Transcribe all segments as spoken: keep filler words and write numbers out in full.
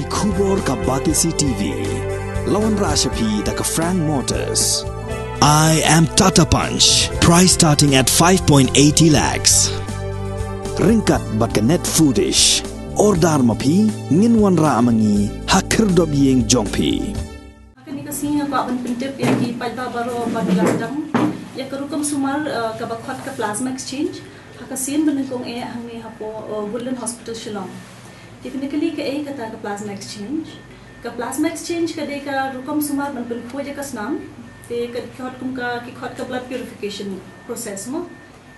Khubor ka Batesi T V. La wanrah sha phi da ka Frank Motors. I am Tata Punch. Price starting at five point eighty lakhs. Ryngkat bad ka Net Foodish. Order ma phi, ngin wanrah ma ngi ha khyrdop ïing jong phi. Kane ka sngi nga kwah ban pyntip ïa ki paidbah baroh ba ngi la sdang ïa ka rukom sumar, eh, kaba khot ka plasma exchange ha ka sien ba nyngkong eh hangne hapoh, eh, Woodland Hospital Shillong. Te phin ïa kylli kaei kata ka plasma exchange. Ka plasma exchange ka dei ka rukom sumar ban pynkhuid ïa ka snam. Te ka khot kum ka, ki khot ka blood purification process mo.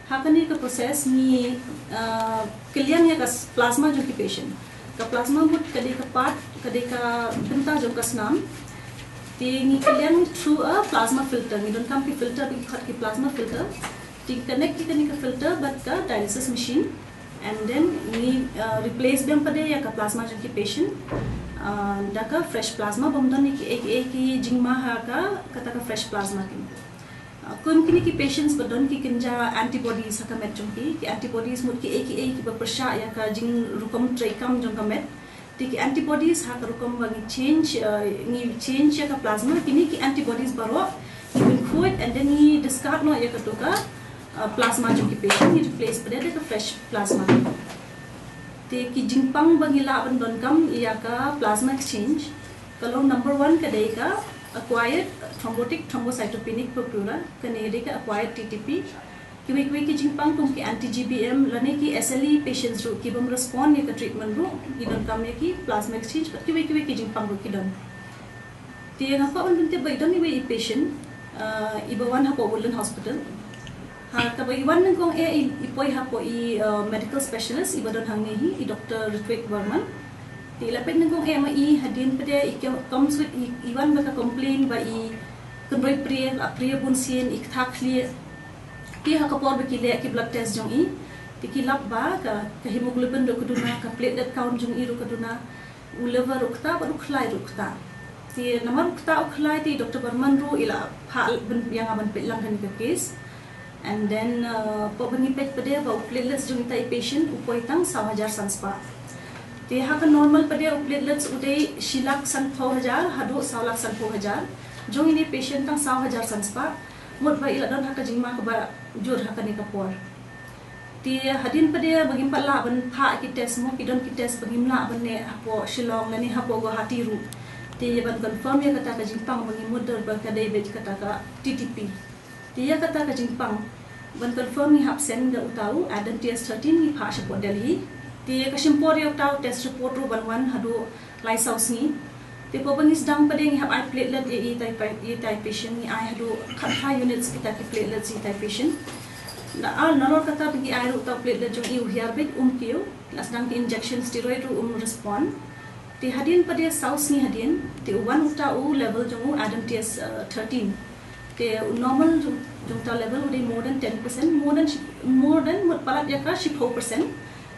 Ha kane ka process ngi, ah, kylliang ïa ka s-, plasma jong ki patient. Ka plasma mut ka dei ka part, ka dei ka bynta jong ka snam. Te ngi kylliang through a plasma filter, ngi donkam ki filter, ki khot ki plasma filter. Te ngi connect ïa kane ka filter bad ka dialysis machine. And then ngi, ah, replace biang pat de ïa ka plasma jong ki patient. Ah, da ka fresh plasma, bym don ïa ki, ïa ki, ïa ki jingma ha ka, kata ka fresh plasma ki. Ah, kum kine ki patients ba don ki kynja antibodies ha ka met jong ki, ki antibodies mut ki A K A kiba pyrshah ïa ka jingrukom treikam jong ka met. Te ki antibodies ha ka rukom ba ngi change, ah, ngi change ïa ka plasma, kine ki antibodies baroh ngi pynkhuid and then ngi discard noh ïa kato ka, ah, plasma jong ki patient, ngi replace pat de da ka fresh plasma. Te ki jingpang ba ngi lah ban donkam ïa ka plasma exchange, ka long number one ka dei ka acquired thrombotic thrombocytopenic purpura, kane dei ka acquired T T P. Kiwei kiwei ki jingpang kum ki anti G B M lane ki S L E patients ruh ki bym respond ïa ka treatment ruh, ki donkam ïa ki plasma exchange, bad kiwei kiwei ki jingpang ruh ki don. Te nga kwah ban pyntip ba i don iwei i patient, ah, iba wan hapoh Woodland Hospital. Ha kaba i wan nyngkong eh i, i poi hapoh i, ah, medical specialist iba don hangne hi, i Doctor Ritwik Barman. Te i la peit nyngkong eh ma i, hadien pat de i kem-, kam sut i, i wan bad ka complain ba i kynroi prie, la prie bun sien, i ktah khlieh. Te ha ka por ba ki leh ki blood test jong i, te ki lap ba ka, ka hemoglobin ruh ka duna, ka platelet count jong i ruh ka duna, u liver ruh ktah bad u khlai ruh ktah. Te namar u ktah u khlai te i Doctor Barman ruh i la phah ban, ïa nga ban peit lang kane ka case. And then, uh, poi ba ngi peit pat de ba u platelets jong ita i patient u poi tang saw hajar san spah. Te ha ka normal pat de u platelets u dei shi lak sanphew hajar haduh saw lak sanphew hajar. Jong ine i patient tang saw hajar san spah. Mut ba i la don ha ka jingma kaba jur ha kane ka por. Te hadien pat de ba ngim pat lah ban phah ki test mo, ki don ki test ba ngim lah ban leh hapoh Shillong lane hapoh Guwahati ruh. Te ïa ban confirm ïa kata ka jingpang ba ngi mutdur ba ka dei beit kata ka T T P. Te ïa kata ka jingpang ban confirm ngi hap send da uta u Adam T S thirteen ngi phah shapoh Delhi. Te ka shim por ïa uta u test report ruh ban wan haduh lai saw sngi. Te poi ba ngi sdang pat de ngi hap ai platelet ïa itai pa-, ïa itai patient, ngi ai haduh khatphra units kita ki platelets ïa itai patient. Na, ah, nalor kata ba ngi ai ruh uta u platelet jong i u hiar beit, um kiew. La sdang ki injection steroid ruh um respond. Te hadien pat de saw sngi hadien, te u wan uta u level jong u Adam T S, uh, thirteen. Te u normal jong, jong uta u level u dei more than ten percent, more than shi-, more than mut palat ïa ka shiphew percent.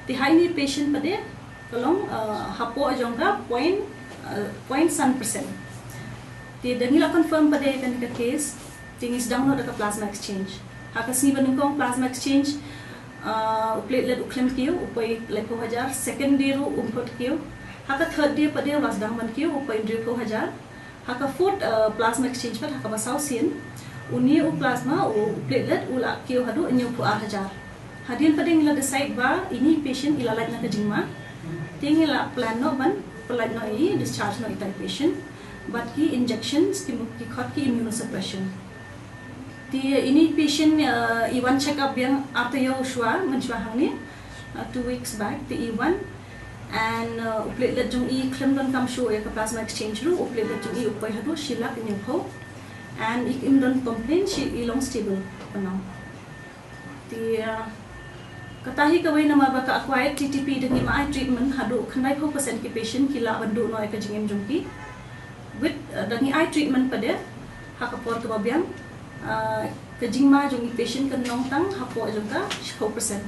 Te ha ine i patient pat de ka long, uh, hapoh jong ka point, uh, point san percent. Te da ngi la confirm pat de kane ka case, te ngi sdang noh da ka plasma exchange. Ha ka sngi ba nyngkong plasma exchange, uh, u platelet u khlem kiew, u poi laiphew hajar, second day ruh um pat kiew. Ha ka third day pat de u la sdang ban kiew, u poi hynriewphew hajar. Ha ka fourth, uh, plasma exchange pat ha kaba saw sien, une u plasma, u platelet u la kiew haduh hynñiewphew ar hajar. Hadien pat de ngi la decide ba ine i patient i la lait na ka jingma. Te ngi la plan noh ban pynlait noh ïa i, discharge noh ïa itai patient. Bad ki injections, ki mu-, ki khot ki immunosuppression. Te ine i patient, uh, i wan check up biang ar taïew shuwa, mynshuwa hangne, uh, two weeks back, te i wan. And, uh, u platelet jong i khlem donkam shuh ïa ka plasma exchange ruh, u platelet jong i u poi haduh shi lak hynñiewphew. And i im don complain, shi i long stable for now. Te, uh, kata hi kawei namar ba ka acquired T T P da ngim ai treatment haduh khyndaiphew percent ki patient ki lah ban duh noh ïa ka jingim jong ki. With, uh, da ngi ai treatment pat de ha ka por kaba biang, uh, ka jingma jong i patient kan long tang hapoh jong ka shiphew percent.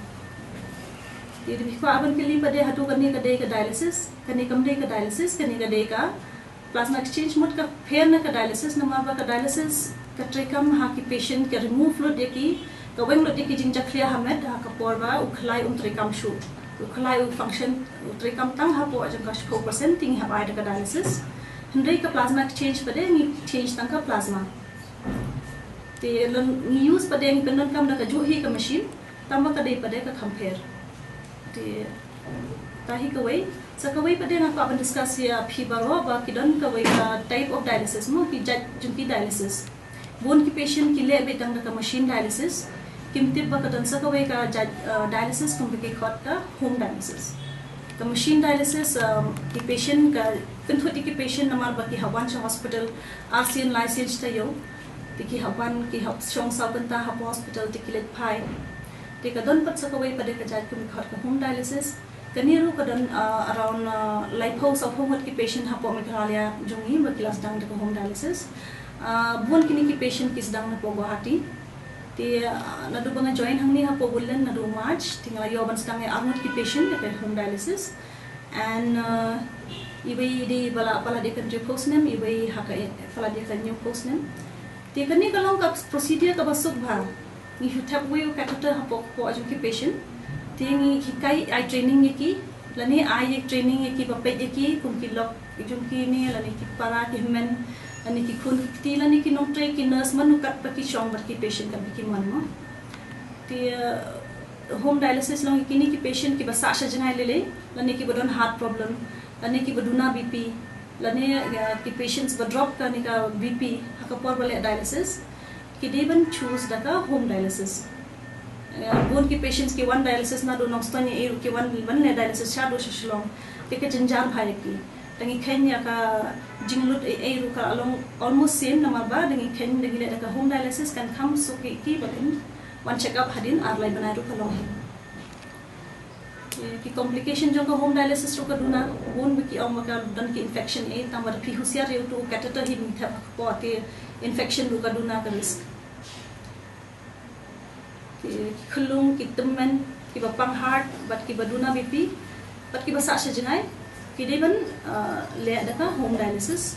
Te da ngi kwah ban kylli pat de haduh kane ka dei ka dialysis, kane kam dei ka dialysis, kane ka dei ka plasma exchange, mut ka pher na ka dialysis, namar ba ka dialysis ka treikam ha ki patient, ka remove lut ïa ki, ka weng lut ïa ki jingjakhlia ha met ha ka por ba u khlai um treikam shuh. U khlai u function u treikam tang hapoh jong ka shiphew percent te ngi hap ai da ka dialysis. Hynrei ka plasma exchange pat de ngi exchange tang ka plasma. Te lada ngi use pat de ngi pyndonkam da kajuh hi ka machine, tang ba ka dei pat de ka compare. Te ta hi kawei, sa kawei pat de nga kwah ban discuss ïa phi baroh ba ki don kawei ka type of dialysis mo, ki jait jong ki dialysis. Bun ki patient ki leh beit tang da ka machine dialysis, kim tip ba ka don sa kawei ka jait, uh, dialysis kumba ki khot ka home dialysis. Ka machine dialysis, um, ki patient ka kynthut ïa ki patient namar ba ki hap wan sha hospital arsien laisien shi taïew. Te ki hap wan, ki hap shong saw kynta hapoh hospital te ki leit phai. Te ka don pat sa kawei pat de ka jait kumba ki khot ka home dialysis. Kane ruh ka don, uh, around, uh, laiphew sawphew ngut ki patient hapoh Meghalaya jong ngi ba ki la sdang da ka home dialysis. Uh, bun kine ki patient ki sdang napoh Guwahati. Te, uh, naduh ba nga join hangne hapoh Woodland naduh March, te nga la ïoh ban sdang ïa ar ngut ki patient da ka home dialysis. And, uh, iwei dei ba la palat ïa ka hynriewphew snem, iwei ha ka palat ïa ka hynñiewphew snem. Te kane ka long ka procedure kaba suk bha. Ngi shu thep wei u catheter hapoh kpoh jong ki patient. Te ngi hikai, ai training ïa ki, lane ai ïa training ïa ki ba peit ïa ki kum ki lok jong ki ne, lane ki para ki hynmen, lane ki khun ki kti, lane ki nongtrei ki nurse, mano kat ba ki shong bad ki patient kat ba ki mon mo. Te, uh, home dialysis long ïa kine ki patient kiba sah sha jngai lei lei, lane kiba don heart problem, lane kiba duna B P, lane, uh, ki patients ba drop kane ka B P ha ka por ba leh dialysis. Ki dei ban choose da ka home dialysis. Uh, bun ki patients ki wan dialysis naduh Nongstoiñ, ei ruh ki wan ban leh dialysis shaduh sha Shillong. Te ka jynjar bha ïa ki. Te ngi kheiñ ïa ka jinglut ei ei ruh ka long almost same, namar ba da ngi kheiñ, da ngi leh da ka home dialysis kan kham suk ïa ki ba kin wan check up hadien ar lai bnai ruh ka long hi. Ki, ki complication jong ka home dialysis ruh ka duna, bun ba ki ong ba ka don ki infection, eh, tang ba da phi husiar ïa utu u catheter hi ba ngi thep ha kpoh, te infection ruh ka duna ka risk. Ki, ki khyllung, ki tymmen, kiba pang heart, bad kiba duna B P, bad kiba sah sha jngai, ki dei ban, uh, leh da ka home dialysis,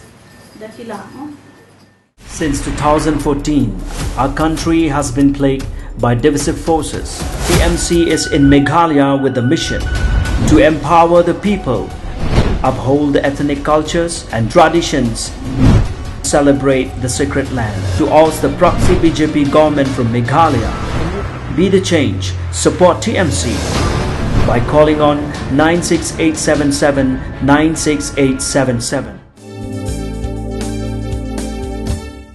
da ki lah, no? Since two thousand fourteen, our country has been plagued by divisive forces. T M C is in Meghalaya with the mission to empower the people, uphold the ethnic cultures and traditions, celebrate the sacred land. To oust the proxy B J P government from Meghalaya, be the change, support T M C by calling on nine six eight seven seven nine six eight seven seven.